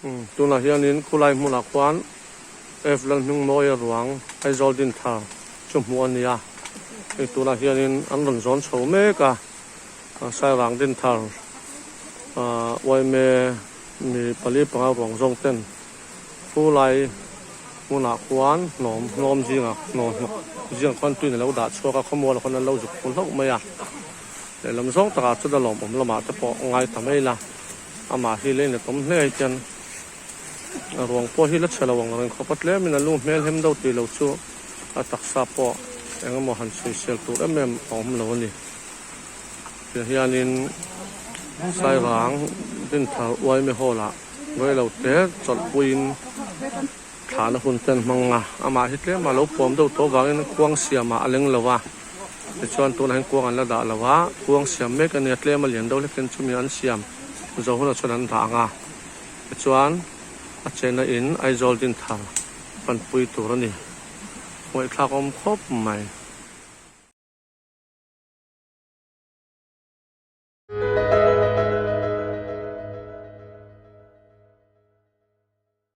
Tunah hianin khulai hmunah khuan F Lalhmingmawia ruang Aizawl Dinthar chu hmuh a ni a, hei tunah hianin an rawn zawn chho mek a, Sairang Dinthar Uaime mi pali panga ruang zawng ten khulai hmunah khuan hnawm hnawm zingah hnawm hnawk zingah khuan tuin a lo dah chhuak a, khawmualah khuan an lo zuk phul hlauh mai a, lehlam zawng takah chuan a lawmawm lamah te pawh ngai ta mai la. Amah hi lei na tawm hle ai chuan a ruang pawh hi la chhe lo ang reng khawp a, tlemin a lu hmel hem deuh tih lo chu a taksa pawh eng emaw han sawisel tur em em a awm lo a ni. Tiang hianin Sairang Dinthar Uaime Hall ah reilo te chawlhpuiin Thlahna hun ten hmang a, amah hi tlem a lo puam deuh tawh vangin kuang siamah a leng lo a, tichuan tunah hian kuang an la dah lo a, kuang siam mek a nia, tlem a lian deuh hlekin chumi an siam zo hunah chuan an dah ang a, tichuan a chenna in Aizawl Dinthar panpui tur a ni, ngawih thlak awm khawp mai.